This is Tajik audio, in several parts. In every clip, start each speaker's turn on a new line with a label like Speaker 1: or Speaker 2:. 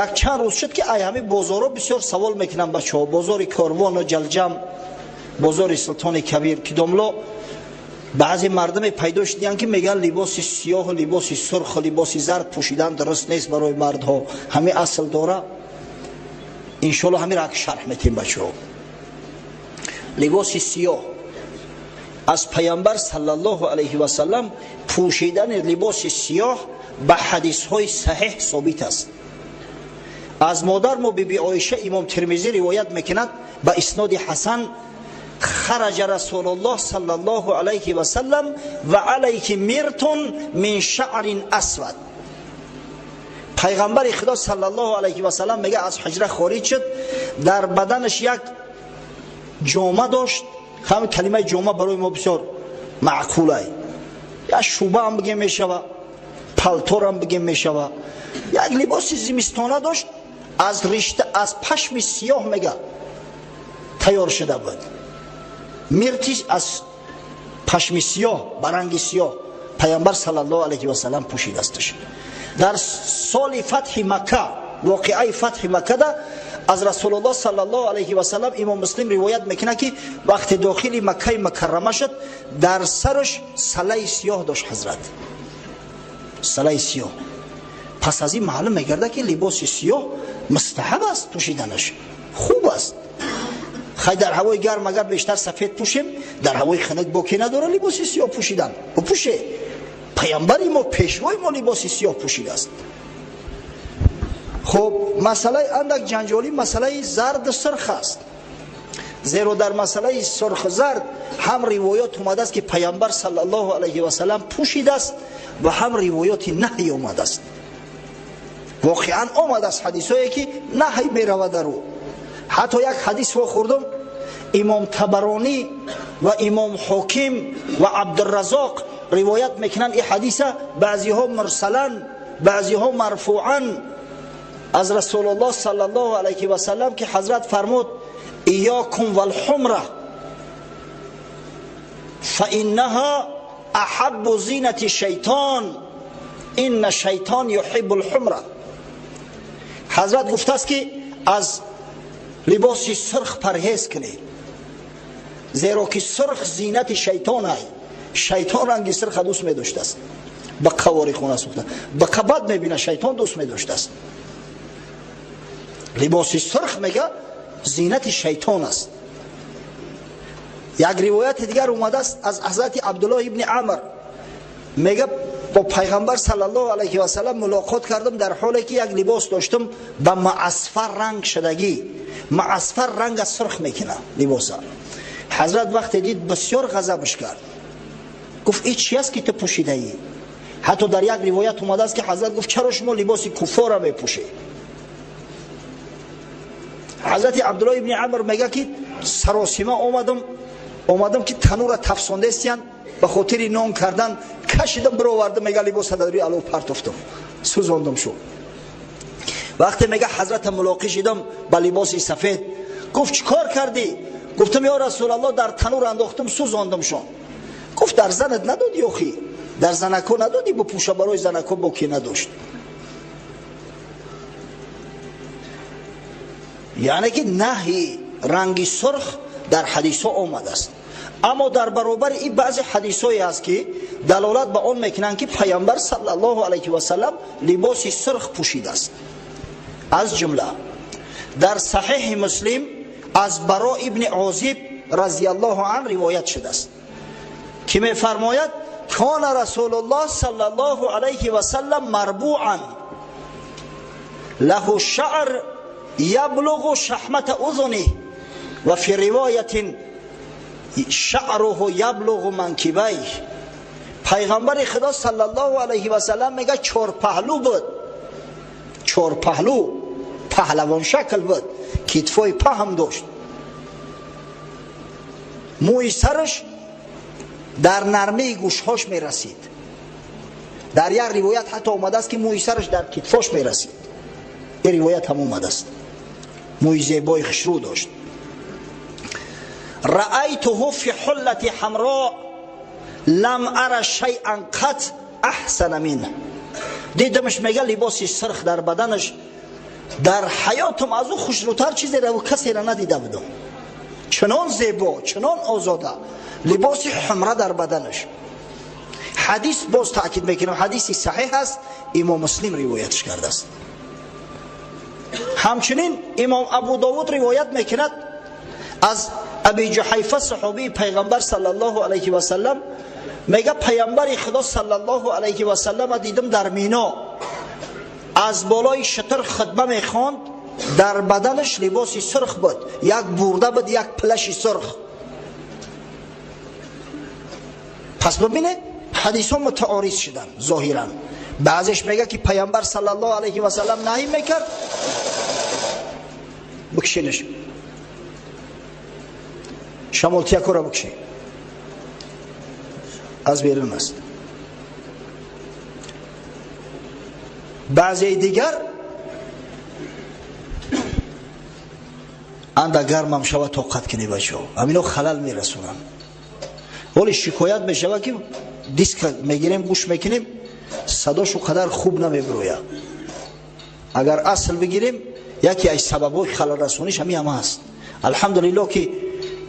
Speaker 1: Як чанд рӯз шуд, ки ай ҳамин бозорҳо бисёр савол мекунанд бачаҳо. Бозори Корвону Ҷалҷам, бозори Султони Кабир, ки домло баъзе мардуме пайдо шудиянд, ки мегӯянд либоси сиёҳу либоси сурху либоси зард пӯшидан дуруст нест барои мардҳо. Ҳамин асл дора? Иншоалло, ҳамин ак шарҳ метем, бачаҳо. Либоси сиёҳ аз Паямбар саллаллоҳу алайҳи васаллам, пӯшидани либоси сиёҳ ба ҳадисҳои саҳеҳ собит аст. Аз модар мо Биби Оиша Имом Термизӣ ривоят мекунад ба исноди ҳасан: خرج رسول الله صلى الله عليه وسلم وعليه مرط من شعر أسود. Пайғамбари Худо саллаллоҳу алайҳи васаллам, мега, аз ҳуҷра хориҷ шуд, дар баданаш як ҷома дошт. Ҳамин калимаи ҷома барои мо бисёр маъқулай, як шуба ҳам бигем мешава, палторам бигем мешава. Як либоси зимистона дошт, аз ришта, аз пашми сиёҳ, мега, тайёр шуда буд. Миртиш аз пашми сиёҳ, ба ранги сиёҳ Пайғамбар саллаллоҳу алайҳи васаллам пӯшидасташ. Дар соли фатҳи Макка, воқеаи фатҳи Маккада, аз Расулуллоҳ саллаллоҳу алайҳи васаллам Имом Муслим ривоят мекунад, ки вақте дохили Маккаи Мукаррама шуд, дар сараш салаи сиёҳ дошт ҳазрат, салаи сиёҳ. Пас аз ин маълум мегардад, ки либоси сиёҳ мустаҳаб аст, пӯшиданаш хуб аст. Хай, дар ҳавои гарм агар бештар сафед пӯшем, дар ҳавои хунук боке надора либоси сиёҳ пӯшидан. Бупӯше, паямбари мо, пешвои мо либоси сиёҳ пӯшидааст. Хуб, масъалаи андак ҷанҷолӣ масъалаи зарду сурх аст, зеро дар масъалаи сурху зард ҳам ривоят омадааст, ки Паямбар саллаллоҳу алайҳи васаллам пӯшидааст, ва ҳам ривояти наҳй омадааст. Воқеан, омадааст ҳадисое, ки наҳй меравад дар ӯ. Ҳатто як ҳадис вохӯрдум, Имом Табаронӣ ва Имом Ҳоким ва Абдуразоқ ривоят мекунанд ин ҳадиса, баъзиҳо мурсалан, баъзиҳо марфуан, аз Расулуллоҳ саллаллоҳу алайҳи васаллам, ки ҳазрат фармуд: إياكم والحمرة فإنها أحب زينة الشيطان إن الشيطان يحب الحمرة. Ҳазрат гуфтааст, ки аз либоси сурх парҳез кунед, зеро ки сурх зинати шайтон ай, шайтон ранги сурха дӯст медоштааст. Ба қавори хона сӯхта, ба қабат мебина, шайтон дӯст медоштааст либоси сурх, мега, зинати шайтон аст. Як ривояти дигар омадааст аз ҳазрати Абдуллоҳ ибни Амр, мега, бо Пайғамбар саллаллоҳу алайҳи васаллам мулоқот кардам, дар ҳоле ки як либос доштам ба маъасфар ранг шудагӣ. Маъасфар ранга сурх мекунад либоса. Ҳазрат вақте дид, бисёр ғазабш кард, гуфт: «Ин чи аст, ки ту пӯшидаӣ?» Ҳатто дар як ривоят омадааст, ки ҳазрат гуфт: «Чаро шумо либоси куффора мепӯшед?» Ҳазрати Абдуллоҳ ибни Амр мега, ки саросима омадам, омадам, ки танура тафсондестиян ба хотири нон кардан, кашидам, бировардам, мега, либоса дар рӯи алов партофтам, сӯзондам шу. Вақте, мега, ҳазрата мулоқӣ шидам ба либоси сафед, гуфт: «Чӣ кор кардӣ?» Гуфтам: «Ё Расулаллоҳ, дар танур андохтам, сӯзондам шон». Гуфт: «Дар занат надодӣ охи? Дар занако надодӣ бупӯша?» Барои занако боке надошт. Яъне ки наҳи ранги сурх дар ҳадисҳо омадааст, аммо дар баробари ин баъзе ҳадисҳое ҳаст, ки далолат ба он мекунанд, ки Паямбар саллаллоҳу алайҳи васаллам либоси сурх пӯшидааст. Аз ҷумла дар Саҳеҳи Муслим аз Баро ибни Озиб разияллоҳу ан ривоят шудааст, ки мефармояд: كان رسول الله صلى الله عليه وسلم مربوعا له شعر يبلغ شحمة أذنه وفي رواية شعره يبلغ منكبيه. Пайғамбари Худо саллаллоҳу алайҳи васаллам, мега, чорпаҳлӯ буд, чорпаҳлӯ, паҳлавоншакл буд, китфои паҳм дошт, мӯи сараш дар нармаи гӯшҳош мерасид. Дар як ривоят ҳатто омадааст, ки мӯи сараш дар китфош мерасид. Ин ривоят ҳам омадааст. Мӯи зебои хушрӯ дошт. رأيته في حلة حمراء لم أر شيئا قط أحسن منه. Дидамаш, мега, либоси сирх дар баданаш. Дар ҳаётам аз ӯ хушрӯтар чизеро касеро надида будам. Чунон зебо, чунон озода, либоси ҳумра дар баданаш. Ҳадис боз таъкид мекунам, ҳадиси саҳеҳ аст, имом Муслим ривоятш кардааст. Ҳамчунин имом Абу Довуд ривоят мекунад аз Аби Ҷуҳайфа, саҳобии пайғамбар саллаллоҳу алайҳи васаллам, мега пайғамбари Худо саллаллоҳу алайҳи васаллама дидам дар Мино, аз болои шутур хутба мехонд, дар баданаш либоси сурх буд, як бурда буд, як плаши сурх. Пас бибинед, ҳадисҳо мутаориз шуданд зоҳиран. Баъзеш мега ки пайғамбар саллаллоҳу алайҳи васаллам наҳӣ мекард, бикшинаш, шамолтиякора бикши, аз берун аст. Баъзеи дигар анда гармам шава тоқат кунӣ бачаҳо, ҳамино халал мерасонанд. Вале шикоят мешава ки диск мегирем, гӯш мекунем, садош қадар хуб намебирояд. Агар асл бигирем, яке аз сабабҳои халалрасониш ҳамин ҳам аст. Алҳамдулиллоҳ ки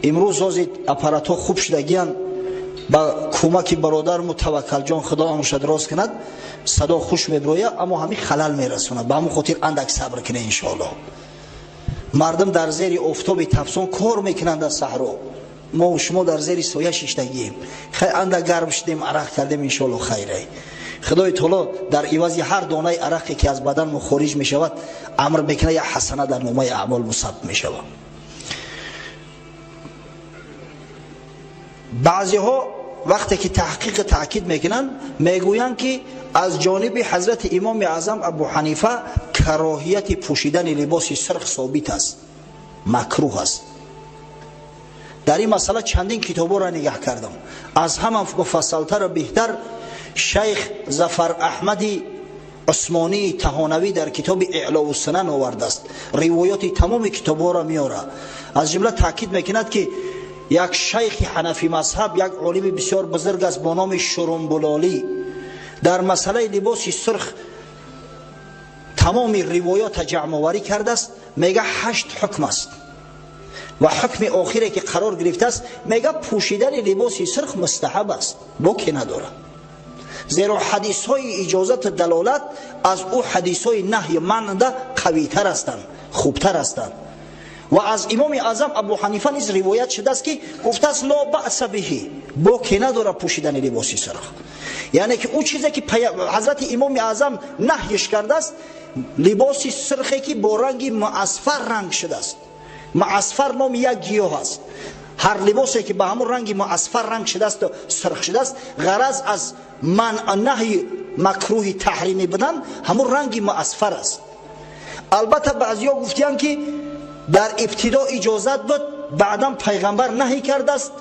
Speaker 1: имрӯз ҳозир аппаратҳо хуб шудагиянд, ба кӯмаки бародарму Таваккалҷон, Худо амрша рост кунад, садо хуш мебирояд, аммо ҳамин халал мерасонад. Ба ҳамон хотир андак сабр кунед иншоаллоҳ. Мардум дар зери офтоби тафсон кор мекунанд дар саҳро, мо шумо дар зери соя шиштагием. Хай, андак гарм шудем, арақ кардем, иншоаллоҳ хайрай. Худои таоло дар ивази ҳар донаи арақе ки аз бадан мо хориҷ мешавад, амр мекунад, як ҳасана дар номаи аъмол мусабб мешавад. Баъзеҳо вақте ки таҳқиқ таъкид мекунанд, мегӯянд ки аз ҷониби ҳазрати имоми аъзам Абу Ҳанифа кароҳияти пӯшидани либоси сурх собит аст, макрӯҳ аст. Дар ин масъала чандин китобҳоро нигаҳ кардам. Аз ҳама муфассалтару беҳтар шайх Зафар Аҳмади Усмонии Таҳонавӣ дар китоби Иълоу Сунан овардааст. Ривоёти тамоми китобҳоро меорад. Аз ҷумла таъкид мекунад ки як шайхи ҳанафӣ мазҳаб, як олими бисёр бузург аст бо номи Шурумбулолӣ, дар масъалаи либоси сурх тамоми ривоёта ҷамъоварӣ кардааст. Мега 8 ҳукм аст ва ҳукми охире ки қарор гирифтааст, мега пӯшидани либоси сурх мустаҳаб аст, боке надорад. Зеро ҳадисҳои иҷозату далолат аз ӯ ҳадисҳои наҳй манъда қавитар ҳастанд, хубтар ҳастанд. Ва аз имоми аъзам Абу Ҳанифа низ ривоят шудааст ки гуфтааст ло баъса биҳи, боке надорад пӯшидани либоси сурх. Яъне ки ӯ чизе ки ҳазрати имоми аъзам наҳйш кардааст, либоси сурхе ки бо ранги муасфар ранг шудааст. Муасфар номи як гиёҳ аст. Ҳар либосе ки ба ҳамон ранги муасфар ранг шудааст, сурх шудааст, ғараз аз манъ наҳи макрӯҳи таҳримӣ будан ҳамон ранги муасфар аст. Албатта баъзиҳо гуфтиянд ки дар ибтидо иҷозат буд, баъдан пайғамбар наҳӣ кардааст.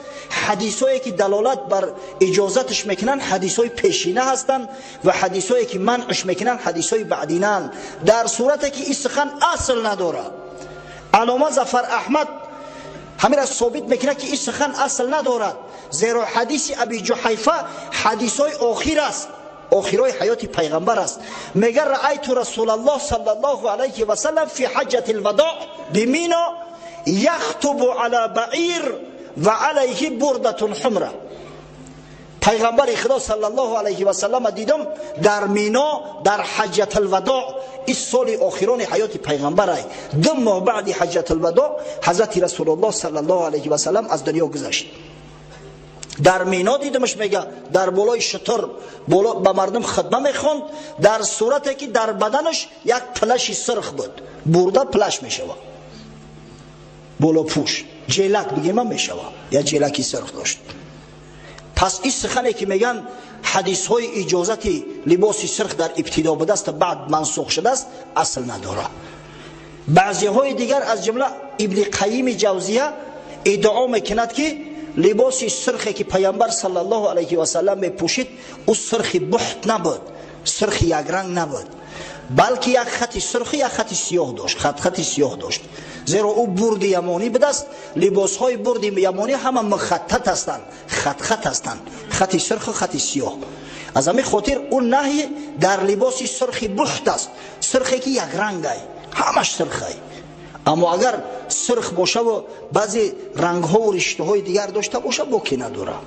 Speaker 1: Ҳадисҳое ки далолат бар иҷозаташ мекунанд, ҳадисҳои пешина ҳастанд ва ҳадисҳое ки манъш мекунанд, ҳадисҳои баъдинаанд. Дар сурате ки ин сухан асл надорад, Аллома Зафар Аҳмад ҳамира собит мекунад ки ин сухан асл надорад, зеро ҳадиси Аби Ҷуҳайфа ҳадисҳои охир аст, охирои ҳаёти пайғамбар аст. Мега раайту расулаллоҳ саллаллоҳу алайҳи васаллам фи ҳаҷҷати лвадоъ бимино яхтубу ала баир ва алайҳи бурдатун ҳумра. Пайғамбари Худо саллаллоҳу алайҳи васаллама дидам дар Мино дар ҳаҷҷатулвадоъ, ин соли охирони ҳаёти пайғамбарай, 2 моҳ баъди ҳаҷҷатулвадоъ ҳазрати расулуллоҳ саллаллоҳу алайҳи васаллам аз дунё гузашт. Дар Мино дидамаш, мега дар болои шутур ба мардум хидма мехонд, дар сурате ки дар баданаш як плаши сурх буд, бурда плаш мешавад, болопӯш ҷелак бигема мешавад, як ҷелаки сурх дошт. Пас ин сухане ки меган ҳадисҳои иҷозати либоси сурх дар ибтидо будааст, баъд мансух шудааст, асл надорад. Баъзеҳои дигар аз ҷумла Ибни Қайими Ҷавзия иддао мекунад ки либоси сурхе ки пайғамбар саллаллоҳу алайҳи васаллам мепӯшид, ӯ сурхи бухт набуд, сурхи якранг набуд, балки як хати сурхи як хати сиёҳ дошт, хатхати сиёҳ дошт. Зеро ӯ бурди ямонӣ будааст, либосҳои бурди ямонӣ ҳама мухаттат ҳастанд, хатхат ҳастанд, хати сурху хати сиёҳ. Аз ҳамин хотир ӯ наҳй дар либоси сурхи бухт аст, сурхе ки якрангай. Ҳамаш сирхай. Аммо агар сирх бошаву баъзе рангҳову риштаҳои дигар дошта боша, боке надора.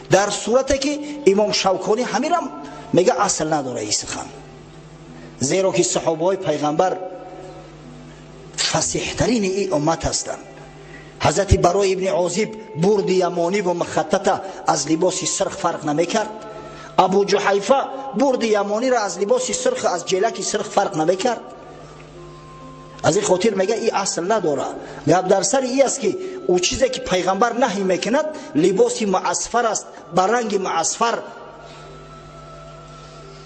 Speaker 1: Дар сурате ки имом Шавконӣ ҳамирам мега, асл надора ин сухан, зеро ки саҳобаҳои пайғамбар фасиҳтарини ин уммат ҳастанд. Ҳазрати Барои ибни Озиб бурди ямониву мухаттата аз либоси сирх фарқ намекард. Абу Ҷуҳайфа бурди ямониро аз либоси сирх, аз ҷелаки сирх фарқ намекард. Аз ин хотир мега, и асл надора. Гап дар сари и аст, ки ӯ чизе ки пайғамбар наҳӣ мекунад, либоси муасфар аст, ба ранги муасфар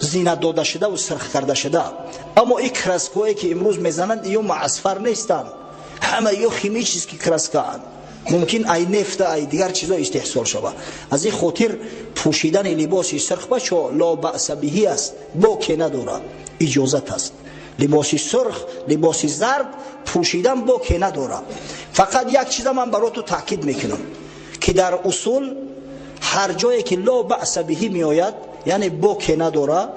Speaker 1: зинат дода шуда ва сирх карда шуда. Аммо и краское ки имрӯз мезананд, ё муасфар нестанд, ҳама ё химический краскаанд, мумкин ай нефта, ай дигар чизо истеҳсол шава. Аз ин хотир пӯшидани либоси сирх, бачо, لا بأس به аст, боке надорад, иҷозат аст. Либоси сурх, либоси зард пӯшидан боке надорад. Фақат як чиза ман бароту таъкид мекунам, ки дар усул ҳар ҷое ки لا بأس به меояд, яъне боке надора,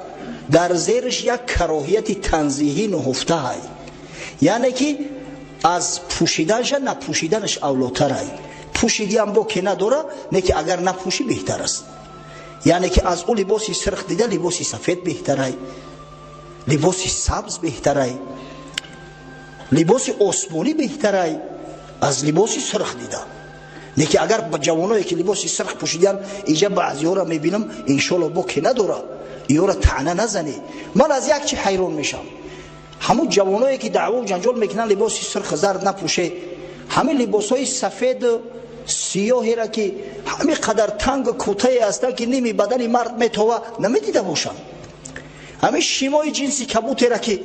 Speaker 1: дар зериш як кароҳияти танзиҳӣ нуҳуфтаҳай, яъне ки аз пӯшиданша напӯшиданаш авлотарай. Пӯшидиам боке надора, не ки агар напӯшӣ, беҳтар аст. Яъне ки аз ӯ либоси сирх дида либоси сафед беҳтарай, либоси сабз беҳтарай, либоси осмонӣ беҳтарай аз либоси сирх дида. Не ки агар ба ҷавоное ки либоси сирх пӯшидиан, иҷа баъзиҳоро мебинам, иншолло боке надора, иёра таъна назанӣ. Ман аз як чи ҳайрон мешам: ҳамун ҷавоное ки даъвову ҷанҷол мекунанд, либоси сирх, зард напӯше, ҳамин либосҳои сафеду сиёҳера ки ҳамин қадар тангу кӯтае ҳастанд, ки ними бадани мард метова, намедида бошанд. Ҳамин шимои ҷинси кабутера ки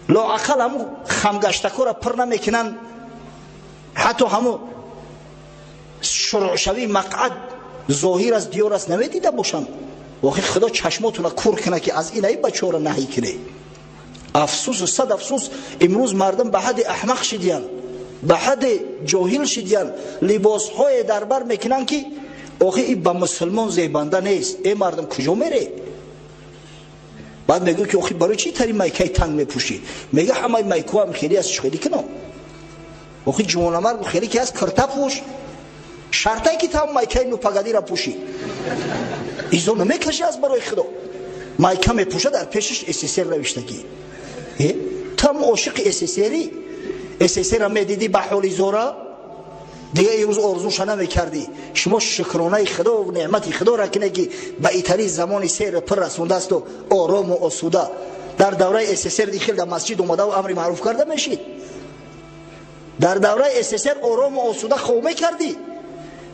Speaker 1: лоақал ҳамун хамгаштакора пур намекунанд, ҳатто ҳамун шурӯъшавии мақъад зоҳир аст, диёр аст, намедида бошанд. Охи, Худо чашмотуна кур куна, ки аз инаи бачора наҳӣ кунӣ. Афсусу сад афсус, имрӯз мардум ба ҳадди аҳмақ шидиянд, ба ҳадди ҷоҳил шидиянд, либосҳое дар бар мекунанд, ки охи, и ба мусулмон зебанда нест. Э, мардум, куҷо мере? Баъд мегӯ, ки охи, барои чӣ тари майкаи танг мепӯшӣ? Мега, ҳамаи майкоам хеле аст, хеле кино. Охи, ҷувонамард хеле ки аст, кирта пӯш, шартай ки там майкаи "Ну, погоди" ра пӯшӣ, изо намекашӣ. Аз барои Худо, майка мепӯша, дар пешаш СССР навиштагӣ. Там ошиқи СССРи. СССР медидӣ ба ҳоли зора, дига имрӯз орзуша намекардӣ. Шумо шукронаи Худо, неъмати Худоро кине, ки ба итали замони сер пир расондаасту орому осуда. Дар давраи СССР дихел дар масҷид омадаву амри маъруф карда мешид? Дар давраи СССР орому осуда хоб мекардӣ?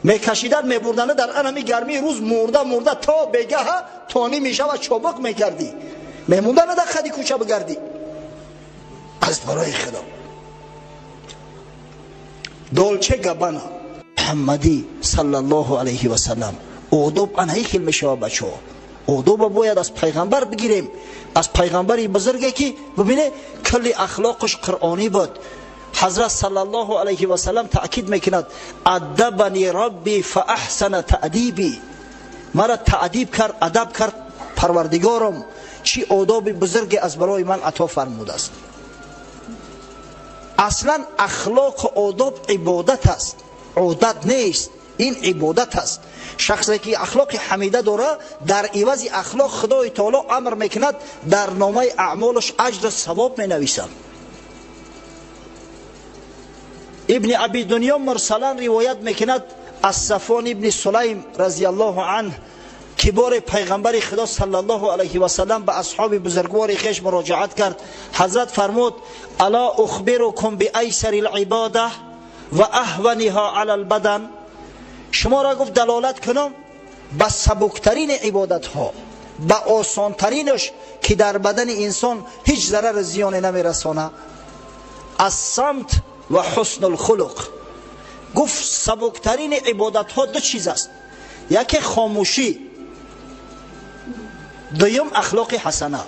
Speaker 1: Мекашидан, мебурдана дар анами гармии рӯз, мурда мурда то бегаҳа, то ними шава чобуқ мекардӣ, мемондана дар хади кӯча бигардӣ. Аз барои Худо, Долче Габбана Муҳаммадӣ саллаллоҳу алайҳи васалам, одоб анаи хел мешава, бачаҳо. Одоба бояд аз пайғамбар бигирем, аз пайғамбари бузурге, ки бибине, кулли ахлоқаш қуръонӣ буд. Ҳазрат саллаллоҳу алайҳи васалам таъкид мекунад: أدبني ربي فأحسن تأديبي. Мара таъдиб кард, адаб кард Парвардигором, чӣ одоби бузурге аз барои ман ато фармудааст. Аслан ахлоқу одоб ибодат аст, одат нест, ин ибодат аст. Шахсе ки ахлоқи ҳамида дора, дар ивази ахлоқ Худои Таоло амр мекунад, дар номаи аъмолаш аҷру савоб менависад. Ибни Аби Дунё мурсалан ривоят мекунад аз Сафон ибни Сулайм разиаллоҳу анҳ, ки боре пайғамбари Худо саллаллоҳу алайҳи васалам ба асҳоби бузургвори хеш муроҷиат кард. Ҳазрат фармуд: ألا أخبركم بأيسر العبادة وأهونها على البدن؟ Шумо гуфт, далолат кунам ба сабуктарини ибодатҳо, ба осонтаринаш, ки дар бадани инсон ҳеҷ зарару зиёне намерасона? الصمت وحسن الخلق. Гуфт, сабуктарини ибодатҳо ду чиз аст: яке хомӯшӣ, дуюм ахлоқи ҳасана.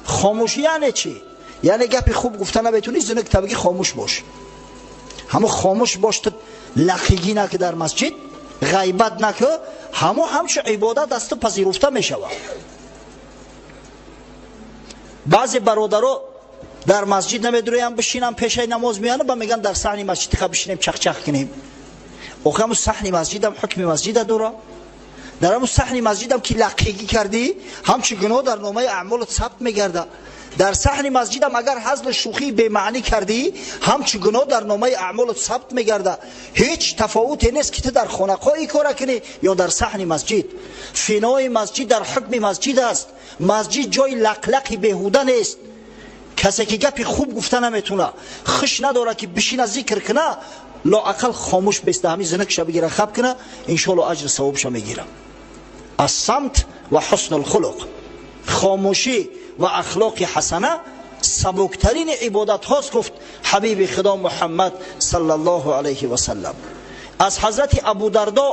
Speaker 1: Хомӯшӣ яъне чӣ? Яъне гапи хуб гуфта наметунӣ, зинак табигӣ хомӯш бош. Ҳамо хомӯш бош, ту лақигӣ наки, дар масҷид ғайбат наку, ҳамо ҳамчу ибодат аз ту пазируфта мешавад. Баъзе бародаро Дар масҷид намедуроям бишинам пешаи намоз меяну ба меган дар саҳни масҷид ха бишинем чахчах кунем. Охи ҳамун саҳни масҷидам ҳукми масҷида дора. Дар ҳамун саҳни масҷидам ки лаққигӣ кардӣ, ҳамчун гуноҳ дар номаи аъмолат сабт мегарда. Дар саҳни масҷидам агар ҳазлу шӯхии бемаънӣ кардӣ, ҳамчун гуноҳ дар номаи аъмолат сабт мегарда. Ҳеҷ тафовуте нест ки ту дар хонақоҳ ин кора кунӣ ё дар саҳни масҷид. Финои масҷид дар ҳукми масҷид аст. Масҷид ҷои лақлақи беҳуда нест. Касе ки гапи хуб гуфта наметуна, хуш надора ки бишина зикр куна, лоақал хомӯш беста ҳамин зинакша бигира хаб куна, иншоалло аҷр савобша мегира. Ассамт ва ҳусну лхулуқ, хомӯшӣ ва ахлоқи ҳасана сабуктарин ибодатҳост, гуфт ҳабиби худо Муҳаммад саллаллоҳу алайҳи васаллам. Аз ҳазрати Абу Дардо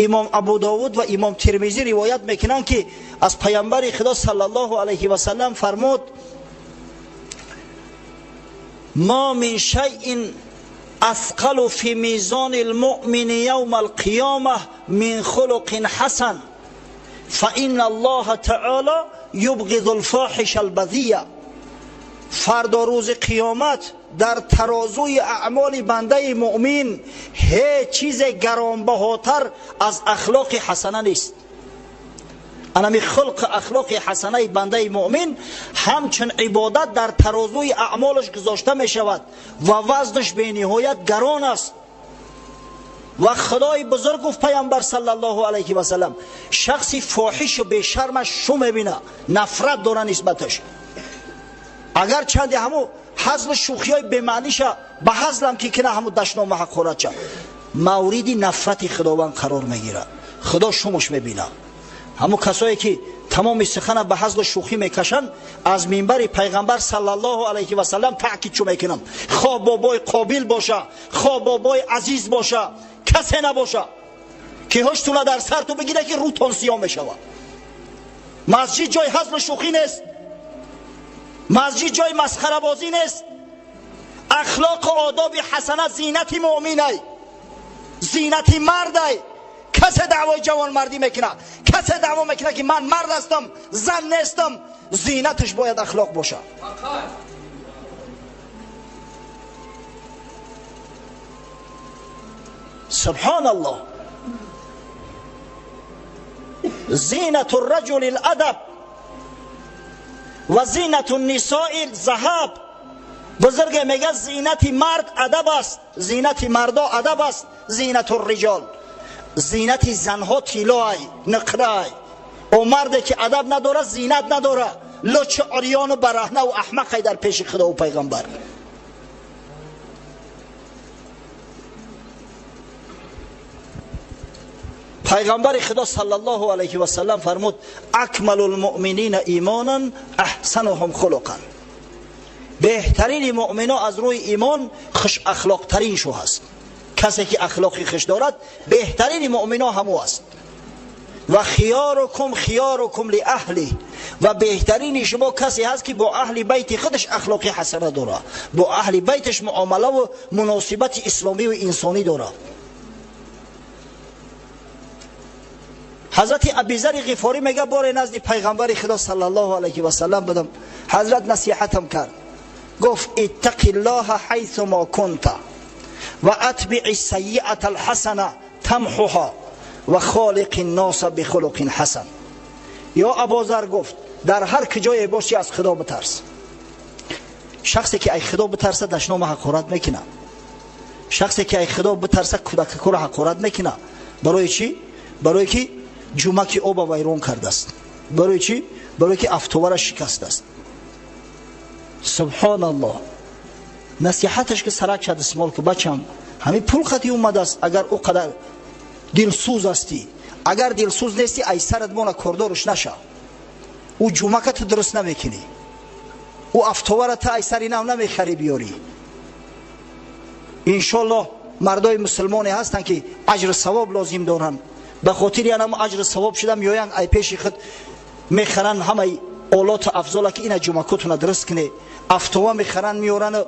Speaker 1: имом Абу Довуд ва имом Тирмизӣ ривоят мекунанд ки аз паямбари худо саллаллоҳу алайҳи васаллам фармуд: ма мин шайъин асқалу фи мизони лмуъмини явма алқиёма мин хулуқин ҳасан фаинна аллоҳа таъола юбғизу лфоҳиша албазия. Фардо рӯзи қиёмат дар тарозуи аъмоли бандаи муъмин ҳеҷ чизе гаронбаҳотар аз ахлоқи ҳасана нест. Анами хулқи ахлоқи ҳасанаи бандаи муъмин ҳамчун ибодат дар тарозуи аъмолаш гузошта мешавад ва вазнаш бениҳоят гарон аст. Ва худои бузург гуфт паямбар саллаллоҳу алайҳи васаллам: шахси фоҳишу бешармаш шу мебина, нафрат дора нисбаташ. Агар чанде ҳаму ҳазлу шӯхиҳои бемаъниша ба ҳазлам ки кина, ҳаму дашнома ҳақоратша мавриди нафрати худованд қарор мегирад. Худо шумуш мебина. Ҳамун касое ки тамоми сухана ба ҳазлу шӯхӣ мекашанд, аз минбари пайғамбар саллаллоҳу алайҳи васаллам таъкид чу мекунам: хоҳ бобои Қобил боша, хоҳ бобои Азиз боша, касе набоша ки ҳуштуна дар сарту бигира ки рӯтон сиёҳ мешавад. Масҷид ҷои ҳазлу шӯхӣ нест, масҷид ҷои масхарабозӣ нест. Ахлоқу одоби ҳасана зинати муъминай, зинати мардай. Касе даъвои ҷавонмардӣ мекунад, касе даъво мекунад ки ман мард ҳастам, зан нестам, зинаташ бояд ахлоқ бошад. Субҳоналлоҳ. Зинату раҷули ладаб ва зинату нисои заҳаб. Бузурге мегӯяд: зинати мард адаб аст, зинати мардо адаб аст, зинату риҷол. Зинати занҳо тиллоай, нуқраай. О марде ки адаб надорад, зинат надорад, лочи урёну бараҳнаву аҳмақай дар пеши худову пайғамбар. Пайғамбари худо саллаллоҳу алайҳи васаллам фармуд: акмалу лмуъминина имонан аҳсануҳум хулуқан. Беҳтарини муъмино аз рӯи имон хушахлоқтарин шу ҳаст. Касе ки ахлоқи хуш дорад, беҳтарини муъмино ҳаму аст. Ва хиёрукум хиёрукум лиаҳли, ва беҳтарини шумо касе ҳаст ки бо аҳли байти худаш ахлоқи ҳасана дорад, бо аҳли байташ муомалаву муносибати исломиву инсонӣ дорад. Ҳазрати Абизари Ғифорӣ мега: боре назди пайғамбари худо саллаллоҳу алайҳи васаллам будам. Ҳазрат насиҳатам кард, гуфт: иттақи ллоҳа ҳайсу мо кунта ва атбии сайиата алҳасана тамҳуҳа ва холиқи нноса бихулуқин ҳасан. Ё Абозар, гуфт, дар ҳар куҷое бошӣ, аз худо битарс. Шахсе ки ай худо битарса, дашнома ҳақорат мекунад. Шахсе ки ай худо битарса, кӯдакакуро ҳақорат мекунад. Барои чӣ? Барое ки ҷумаки оба вайрон кардааст. Барои чӣ? Барое ки афтовара шикастааст. Субҳоналлоҳ. Насиҳаташ ки сарак шад исмол ки бачам, ҳамин пул хати омадааст, агар ӯ қадар дилсӯз ҳастӣ, агар дилсӯз нестӣ, ай сарат мона кордорш наша. Ӯ ҷумака ту дуруст намекунӣ, ӯ афтовара ту ай сари нав намехарӣ биёрӣ. Иншоллоҳ, мардои мусулмоне ҳастанд ки аҷру савоб лозим доранд. Ба хотири анам аҷру савоб шуда меоянд, ай пеши худ мехаранд ҳамаи олоту афзола ки ина ҷумакотуна дуруст куне. Афтова мехаранд, меорану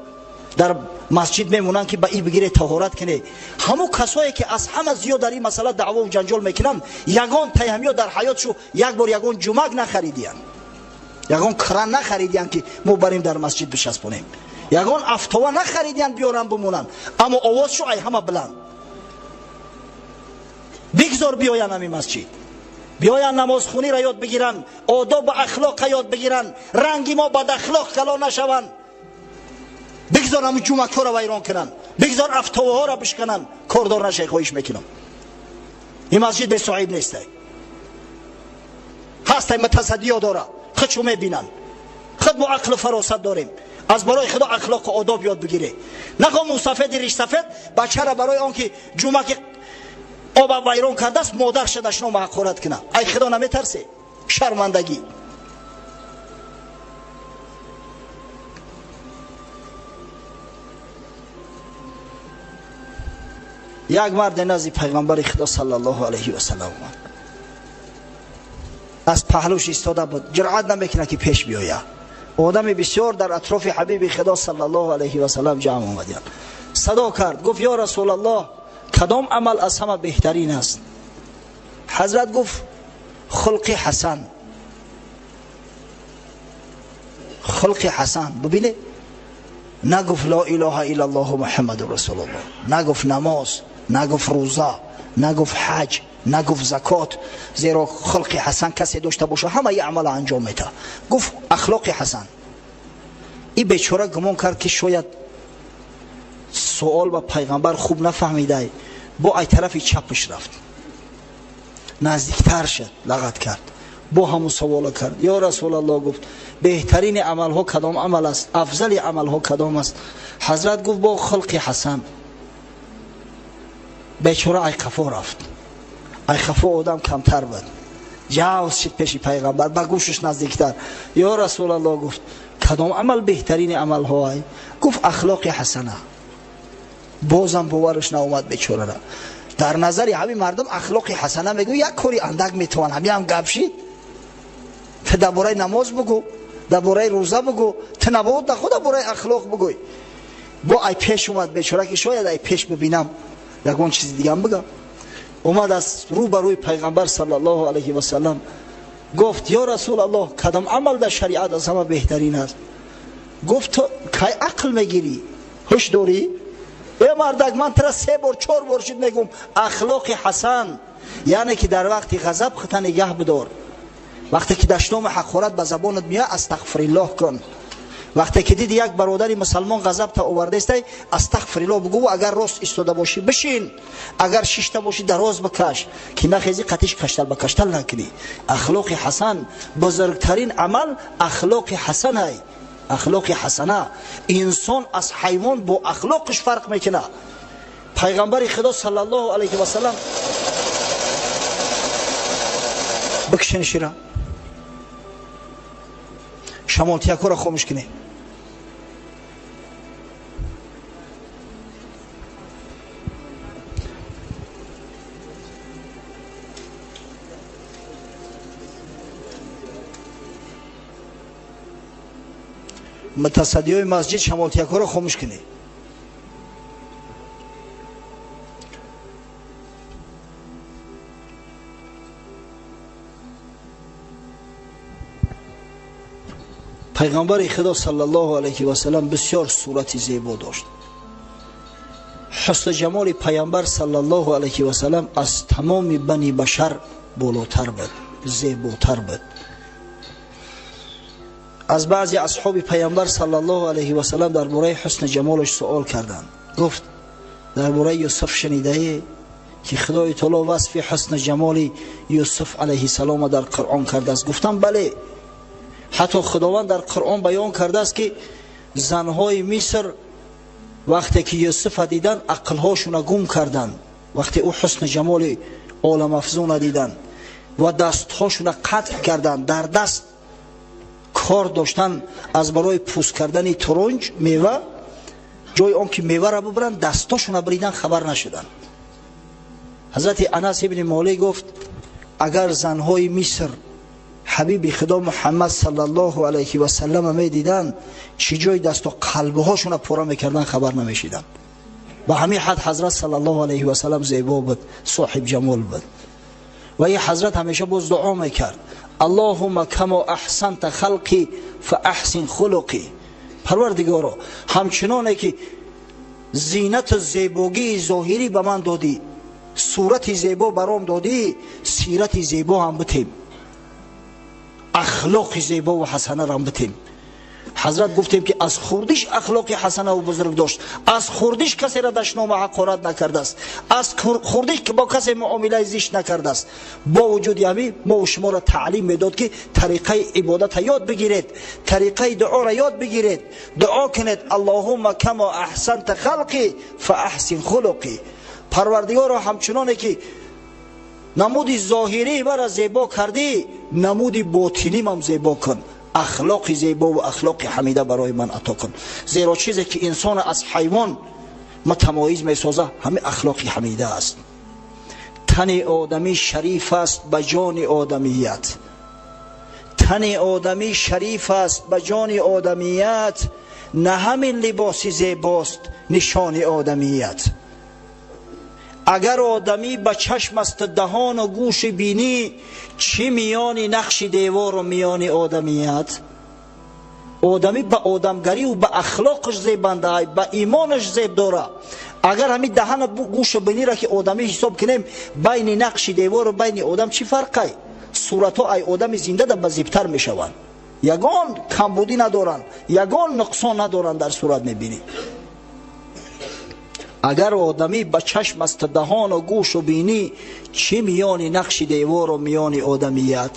Speaker 1: дар масҷид мемонанд ки ба и бигире таҳорат куне. Ҳамун касое ки аз ҳама зиёд дар ин масъала даъвову ҷанҷол мекунанд, ягон тайҳамиё дар ҳаётшу як бор ягон ҷумак нахаридиянд. Ягон кран нахаридиян ки мо барем дар масҷид бишаспонем. Ягон афтова нахаридиян биёран бимонанд. Аммо овоз шу ай ҳама баланд. Бигзор биёянд ҳамин масҷид. Биёянд намозхониро ёд бигиранд, одоб ва ахлоқро ёд бигиранд, ранги мо бадахлоқ кало нашаванд. Бигзор ҳамин ҷумакҳоро вайрон кунанд, бигзор афтоваҳоро бишкананд. Кордор нашай, хоҳиш мекунам. Ин масҷид бесоҳиб нестай. Ҳастай мутасаддиё дора, худшо мебинанд. Худ мо ақлу фаросат дорем. Аз барои худо ахлоқу одоб ёд бигире. Нахо мусафеди ришсафед бачара барои он ки ҷумаки оба вайрон кардааст, модарша дашнома ҳақорат кунад. Ай худо наметарсе? Шармандагӣ. Як мард назди пайғамбари худо саллаллоҳу алайҳи васаллам омад. Аз паҳлӯш истода буд, ҷуръат намекунад ки пеш биёяд. Одами бисёр дар атрофи ҳабиби худо саллаллоҳу алайҳи васаллам ҷамъ омадиянд. Садо кард, гуфт: ё расулаллоҳ, кадом амал аз ҳама беҳтарин аст? Ҳазрат гуфт: хулқи ҳасан. Хулқи ҳасан. Бибинед, нагуфт ло илоҳа иллаллоҳу муҳаммаду расулуллоҳ, нагуфт намоз, нагуфт рӯза, нагуфт ҳаҷ, нагуфт закот, зеро хулқи ҳасан касе дошта боша ҳамаи амала анҷом медиҳад. Гуфт ахлоқи ҳасан. Ин бечора гумон кард ки шояд суол ба пайғамбар хуб нафаҳмидай, бо ай тарафи чапаш рафт, наздиктар шуд, лағат кард, бо ҳамун савола кард: ё расулаллоҳ, гуфт, беҳтарини амалҳо кадом амал аст? Афзали амалҳо кадом аст? Ҳазрат гуфт: бо хулқи ҳасан. Бечора ай қафо рафт. Ай қафо одам камтар буд. Ҷавз шид пеши пайғамбар, ба гӯшаш наздиктар. Ё расулаллоҳ, гуфт, кадом амал беҳтарини амалҳо ай? Гуфт: ахлоқи ҳасана. Бозам бовараш наомад бечорара. Дар назари ҳамин мардум ахлоқи ҳасана мегӯ як кори андак метавон, ҳамин ҳам гап шид. Ту дар бораи намоз бугӯ, дар бораи рӯза бугӯ, ту набод нахо дар бораи ахлоқ бугӯй. Бо ай пеш омад бечора ки шояд ай пеш бибинам ягон чизи дигам бигам. Омад аз рӯ ба рӯи пайғамбар саллаллоҳу алайҳи васаллам, гуфт: ё расулаллоҳ, кадом амал дар шариат аз ҳама беҳтарин аст? Гуфт: ту кай ақл мегирӣ? Ҳуш дорӣ? Э мардак, ман тура 3 бор 4 бор шуд мегӯм ахлоқи ҳасан, яъне ки дар вақти ғазаб хута нигаҳ бидор. Вақте ки дашному ҳақорат ба забонат меояд, астағфириллоҳ кун. Вақте ки диди як бародари мусалмон ғазаб та овардаистай, астағфириллоҳ бугӯ. Агар рост истода бошӣ бишин, агар шишта бошӣ дароз бикаш, ки нахези қатиш каштал ба каштал накунӣ. Ахлоқи ҳасан бузургтарин амал ахлоқи ҳасанай. Ахлоқи ҳасана. Инсон аз ҳайвон бо ахлоқиш фарқ мекунад. Пайғамбари худо саллаллоҳу алайҳи васаллам бикшен шира шамолтиякҳоро хомӯш кунед. Мутасаддиёи масҷид шамолтиякҳоро хомӯш кунед. Пайғамбари худо саллаллоҳу алайҳи васаллам бисёр сурати зебо дошт. Ҳусну ҷамоли пайғамбар саллаллоҳу алайҳи васаллам аз тамоми бани башар болотар буд, зеботар буд. Аз баъзе асҳоби пайғамбар саллаллоҳу алайҳи васаллам дар бораи ҳусни ҷамолаш суол карданд. Гуфт: дар бораи Юсуф шунидае ки Худои таоло васфи ҳусни ҷамоли Юсуф алайҳиссалома дар Қуръон кардааст? Гуфтам: бале. Ҳатто Худованд дар Қуръон баён кардааст ки занҳои Миср вақте ки Юсуфа диданд, ақлҳошона гум карданд, вақте ӯ ҳусни ҷамоли оламафзуна диданд ва дастҳошона қатъ карданд. Дар даст кор доштан аз барои пӯст кардани турунҷ мева, ҷои он ки меваро бибаранд, дастошона бридан, хабар нашуданд. Ҳазрати Анас ибни Молик гуфт: агар занҳои Миср ҳабиби худо Муҳаммад саллаллоҳу алайҳи васаллама медиданд, чӣ ҷои дасту қалбҳошона пора мекарданд, хабар намешиданд. Ба ҳамин ҳад ҳазрат саллаллоҳу алайҳи васаллам зебо буд, соҳиб ҷамол буд. Ва ин ҳазрат ҳамеша боз дуо мекард: Аллоҳумма камо аҳсанта халқи фааҳсин хулуқи. Парвардигоро, ҳамчуноне ки зинату зебогии зоҳирӣ ба ман додӣ, сурати зебо баром додӣ, сирати зебо ҳам битем, ахлоқи зебову ҳасанарам битем. Ҳазрат гуфтем, ки аз хурдиш ахлоқи ҳасанаву бузург дошт, аз хурдиш касеро дашнома ҳақорат накардааст, аз хурдиш бо касе муомилаи зишт накардааст. Бо вуҷуди ҳамин мо шуморо таълим медод, ки тариқаи ибодата ёд бигиред, тариқаи дуоро ёд бигиред, дуо кунед: Аллоҳумма камо аҳсанта халқи фааҳсин хулуқи. Парвардигоро, ҳамчуноне ки намуди зоҳирии маро зебо кардӣ, намуди ботинимам зебо кун, ахлоқи зебову ахлоқи ҳамида барои ман ато кун. Зеро чизе ки инсона аз ҳайвон мутамоиз месоза, ҳамин ахлоқи ҳамида аст. Тани одамӣ шариф аст ба ҷони одамият, тани одамӣ шариф аст ба ҷони одамият, на ҳамин либоси зебост нишони одамият. Агар одамӣ ба чашм аст, даҳону гӯши бинӣ, чӣ миёни нақши девору миёни одамият? Одамӣ ба одамгариву ба ахлоқаш зебанда, ба имонаш зеб дора. Агар ҳамин даҳану гӯшу бинира ки одамӣ ҳисоб кунем, байни нақши девору байни одам чӣ фарқай? Суратҳо ай одами зиндада ба зебтар мешаванд, ягон камбудӣ надоранд, ягон нуқсон надоранд, дар сурат мебинӣ. Агар одамӣ ба чашм аст, даҳону гӯшу бинӣ, чӣ миёни нақши девору миёни одамият?